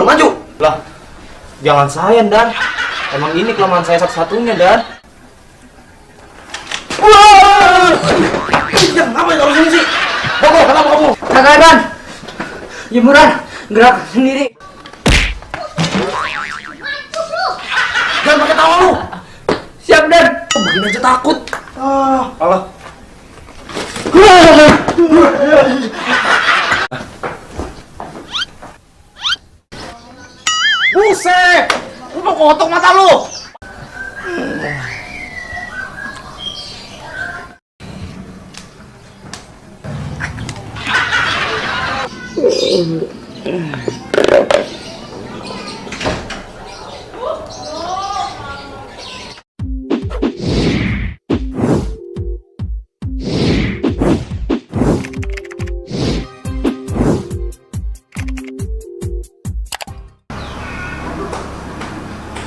maju. Lah, jangan saya, Dan. Emang ini kelemahan saya satu-satunya, Dan. Wah! Ya, ngapain kalau sini sih? Bobo, kenapa kamu? Kagak, Dan. Jemuran, gerak sendiri. Jangan pakai tawa lu. Siap, Dan. Begini aja takut. Alah. Buset! Lu mau kotok mata lu?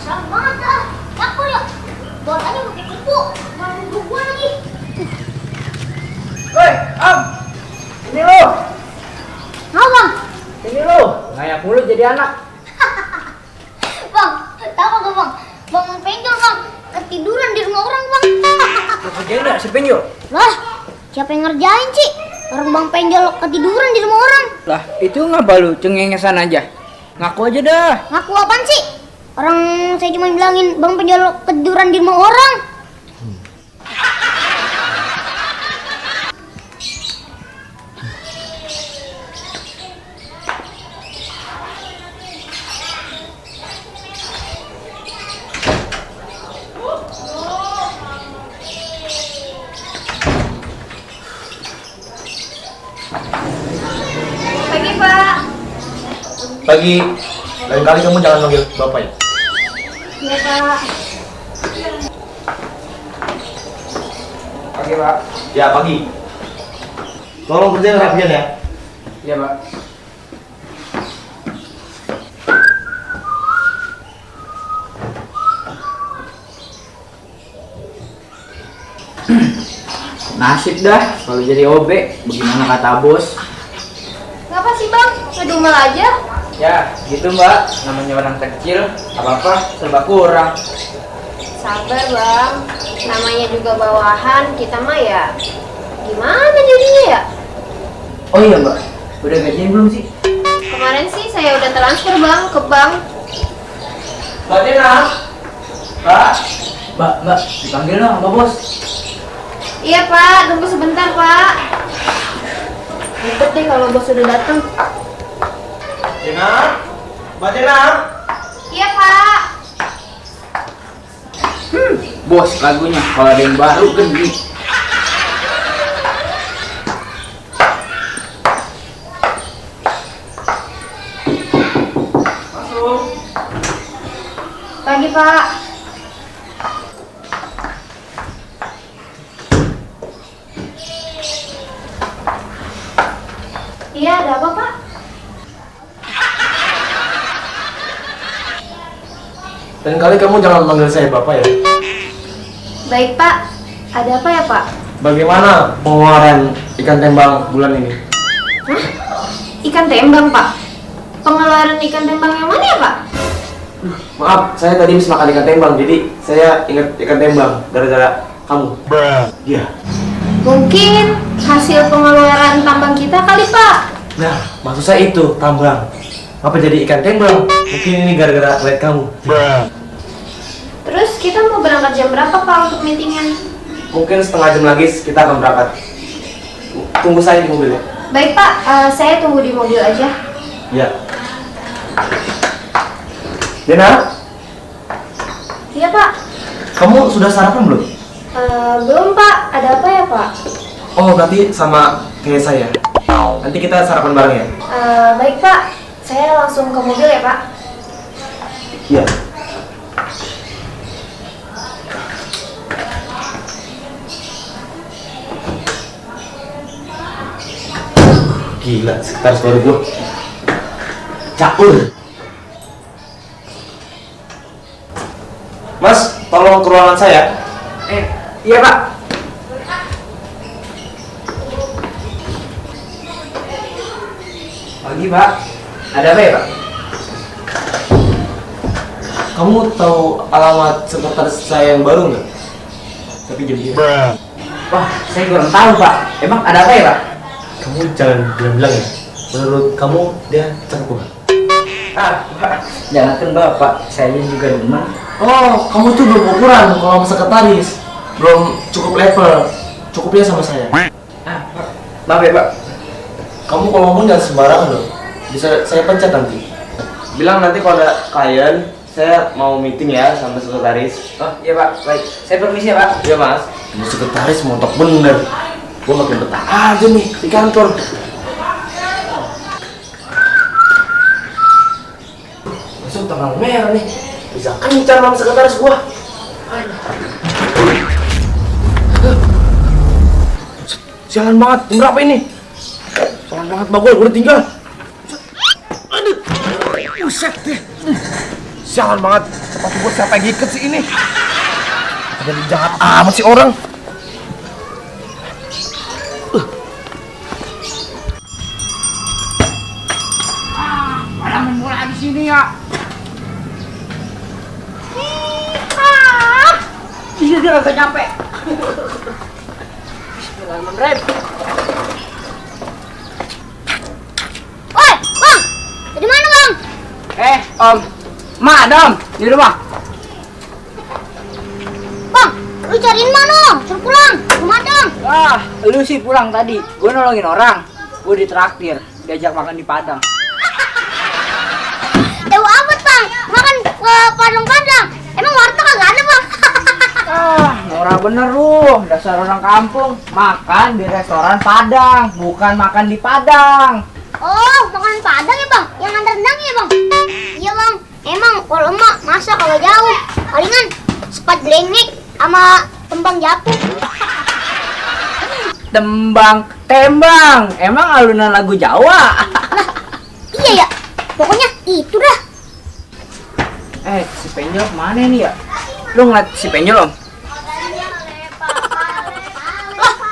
Serem banget dah. Takut ya. Botanya pakai kupu. Malu gua lagi. Woi, Am. Ini lo. Mau bang? Ini lo. Ngayak mulu jadi anak. Bang, tahu gak bang? Bang penjol bang. Ketiduran di rumah orang bang. Lo kerjain gak si penjol? Lah, siapa yang ngerjain sih? Orang bang penjol ketiduran di rumah orang. Lah, itu ngapa lu cengengesan aja? Ngaku aja dah. Ngaku apaan sih? Orang saya cuma bilangin bang penjol ketiduran di rumah orang. Pagi pak. Pagi. Lain kali kamu jangan manggil bapak ya. Iya pak. Oke, Pak. Ya, pagi. Tolong kerjain rapian ya. Iya, Pak. Nasib dah kalau jadi OB, bagaimana kata bos? Ngapa sih bang? Ngedumel aja. Ya, gitu Mbak, namanya orang kecil, apa-apa serba kurang. Sabar bang, namanya juga bawahan, kita mah ya gimana jadinya ya? Oh iya Mbak, udah gajian belum sih? Kemarin sih saya udah transfer bang ke bank. Mbak Dena, Mbak, dipanggil dong sama bos. Iya pak, tunggu sebentar pak. Ribet deh kalau bos udah datang. Dena, Mbak Dena. Iya pak. Bos lagunya, kalau ada yang baru gede. Masuk. Pagi pak. Iya, ada apa pak? Lain kali kamu jangan manggil saya bapak ya. Baik pak, ada apa ya pak? Bagaimana pengeluaran ikan tembang bulan ini? Hah? Ikan tembang pak? Pengeluaran ikan tembang yang mana ya pak? Maaf, saya tadi habis makan ikan tembang, jadi saya ingat ikan tembang gara-gara kamu. Iya. Mungkin hasil pengeluaran tambang kita kali pak. Nah, maksud saya itu tambang. Apa jadi ikan tembang? Mungkin ini gara-gara lihat kamu. Terus kita mau berangkat jam berapa pak untuk meetingan? Mungkin setengah jam lagi kita akan berangkat. Tunggu saya di mobil ya. Baik pak, saya tunggu di mobil aja. Iya. Dena, Iya pak. kamu sudah sarapan belum? Belum pak, ada apa ya pak? Oh, berarti sama kayak saya. Nanti kita sarapan bareng ya? Baik pak, saya langsung ke mobil ya pak. Iya. Gila, sekitar suara gue caur. Mas, tolong ke ruangan saya. Iya Pak. Pagi Pak, ada apa ya Pak? kamu tahu alamat sekretaris saya yang baru nggak? Tapi jadi Wah, saya kurang tahu Pak. Emang ada apa ya Pak? kamu jangan bilang-bilang ya. Menurut kamu dia cakep nggak? Pak, jangankan Bapak, saya juga demen. Oh, kamu tuh belum ukuran kalau sama sekretaris. Belum cukup level. Cukupnya sama saya. Pak, maaf ya Pak. Kamu kalau ngomong jangan sembarangan loh. Bisa saya pencet nanti. Bilang nanti kalau ada klien, saya mau meeting ya sama sekretaris. Oh iya Pak, baik. Saya permisi ya Pak. Iya mas. Ini sekretaris montok bener. Gua makin betah aja nih di kantor. Masuk tanggal merah nih. Bisa kencan sama sekretaris gua. Sialan banget, jam berapa ini? Sialan banget bagol, gua udah tinggal. Aduh, buset deh. Sialan banget, sepatu gua siapa yang iket sih ini? Jadi jahat amat sih orang. Malah main bola di sini ya. Iya dia agak nyampe. Bismillahirrahmanirrahim. Oi, Bang! Dari mana, Bang? Om. Ma, Dom, di rumah. Bang, lu cariin mana? Suruh pulang. Rumah dong. Wah, lu sih pulang tadi. Gue nolongin orang. Gue ditraktir, diajak makan di Padang. Tahu amat, Bang. Makan ke Padang-Padang. Emang warteg kagak ada, Bang? Norak bener lu, dasar orang kampung. Makan di restoran Padang, bukan makan di Padang. Oh, makan Padang ya, Bang? Yang ada rendangnya ya, Bang? Iya, Bang. Emang kalau emak masa kalau jauh. Palingan sepat blengek sama tembang japu. Tembang, emang alunan lagu Jawa. Iya ya. Pokoknya itu dah. Si Penjol mana nih ya? Lu ngeliat si Penjol, Om?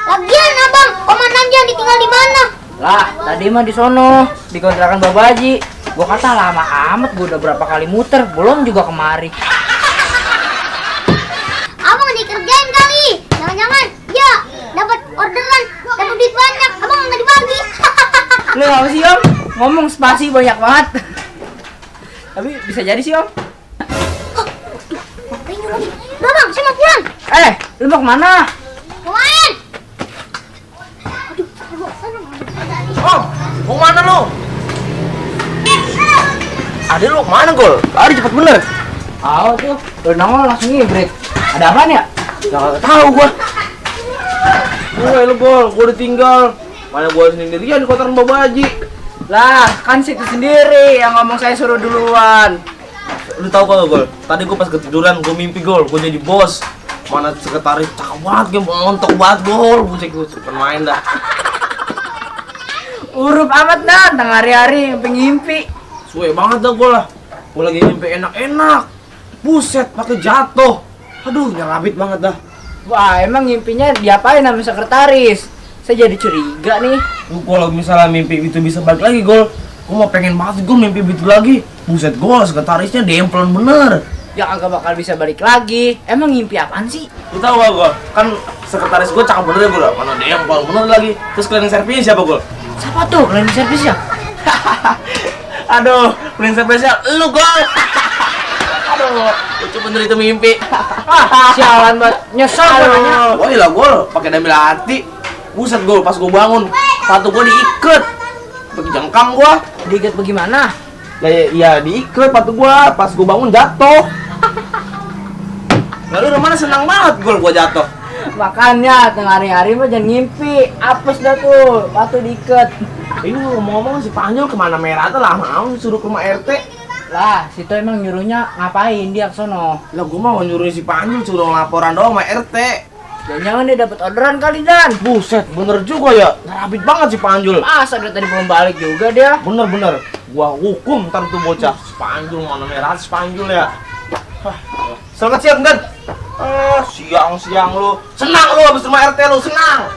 Lagian, Abang, komandannya ditinggal di mana? Lah, tadi mah di sono, di kontrakan Babaji. Gua kata lama amat, gua udah berapa kali muter, belum juga kemari. Abang dikerjain kali. Jangan-jangan dia dapat orderan, dapat duit banyak. Abang nggak dibagi. Lu apa sih, Om? Ngomong spasi banyak banget. Tapi bisa jadi sih, Om. Udah, Bang, saya mau pulang. Lu mau kemana? Mau main. Om, mau mana lu? Ada lu kemana gol? Lari cepet bener. Tuh, udah nongol langsung ngibrit. Ada apaan ya? Gak tahu gua. Lu gol, gua udah tinggal. Mana gua sendirian di kotoran Babaji. Lah, kan situ sendiri yang ngomong saya suruh duluan. Lu tahu kagak gol? Tadi gua pas ketiduran gua mimpi gol, gua jadi bos. Mana sekretaris cakep banget, game montok banget gol. Gua main dah. Urup amat dah, tengah hari-hari ngimpi. Suwe banget dah gua lah. Gua lagi mimpi enak-enak. Buset, pakai jatuh. Aduh, nyerabit banget dah. Wah, emang ngimpinya diapain sama sekretaris? Saya jadi curiga nih. Lu kalau misalnya mimpi itu bisa balik lagi gol, gua mau pengen banget gol mimpi itu lagi. Buset gol, sekretarisnya dempelin bener. Ya agak bakal bisa balik lagi. Emang ngimpi apaan sih? Lu tahu gak gol? Kan sekretaris gua cakep bener gol, mana dempel bener lagi. Terus cleaning service siapa gol? Siapa tuh cleaning service ya? Aduh, cleaning service-nya lu gol. Aduh, lucu bener itu mimpi. Sialan banget, nyesel Aduh, wah lah gol, pakai damil hati. Buset gol, pas gua bangun, sepatu gua diikat. Pakai jangkang gua. Diikat bagaimana? Lah iya diikat sepatu gua, pas gua bangun jatuh. Lalu mana senang banget gol gua jatuh. Makanya tengah hari-hari mah jangan ngimpi. Apes dah tuh, batu diikat. Ini ngomong-ngomong si Panjol kemana merah tuh lama amat suruh ke rumah RT. Lah, situ emang nyuruhnya ngapain dia ke sono? Lah gua mau nyuruh si Panjol suruh laporan doang sama RT. Jangan-jangan dia dapat orderan kali Dan. Buset, bener juga ya. Ngerabit banget si Panjul. Masa dari tadi belum balik juga dia? Bener-bener. Gua hukum ntar tuh bocah. Si Panjul mana merah si Panjul ya. Selamat siang, Dan. Siang-siang lu. Senang lu habis rumah RT lu, senang.